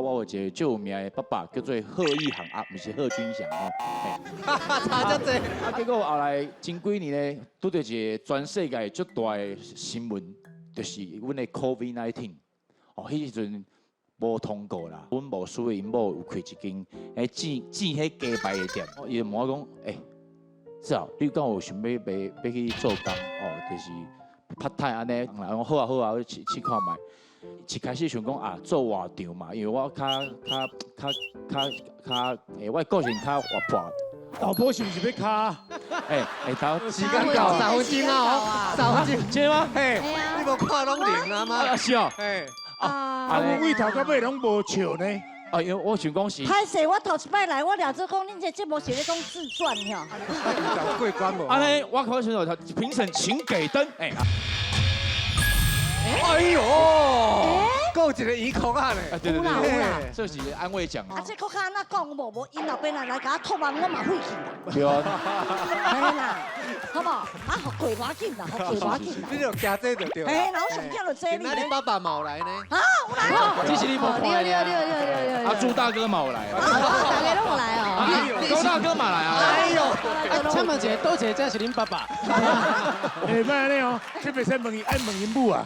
我有一個足有名的爸爸叫做賀一航啊，毋是賀軍翔吼。差遮濟。啊，結果後來前幾年呢，拄著一個全世界足大的新聞，就是阮的 COVID-19。哦，彼時陣無通告啦，阮牧師的𪜶某有開一間彼煎煎彼雞排的店，伊就問我講，欸，志豪，你敢有想欲欲欲去做工？哦，就是 part time 按呢，我講好啊好啊，我試試看覓。一開始想講啊，做活場嘛，因為我較較較較較，欸，我的個性較活潑。老婆是毋是欲跤？欸欸，頭時間到3分鐘啊，3分鐘，真的嗎？嘿，你無看攏零啊嗎？啊是哦，嘿，啊，我頭到尾攏無笑呢。啊，因為我想講是。歹勢，我頭一擺來，我掠做講恁這節目是咧講自傳吼。過關無？按呢，我考選手，評審請給燈。欸。哎呦，閣有一個耳孔啊咧！對對對，這是安慰獎。啊，這閣較按怎講無？無𪜶老爸若來共我托夢，我嘛廢去啦。對啊。嘿啦，好無？啊，予過無要緊啦，予過無要緊啦。你就驚這就對。嘿，那我上驚就這那你爸爸嘛有來呢？啊，有來哦。這是你無看的。對對對對對。啊，朱大哥嘛有來。啊，大家攏有來哦。高大哥嘛來啊。哎呦，請問一下，佗一个才是恁爸爸？欸，莫按呢哦，這袂使問伊，愛問𪜶母啊。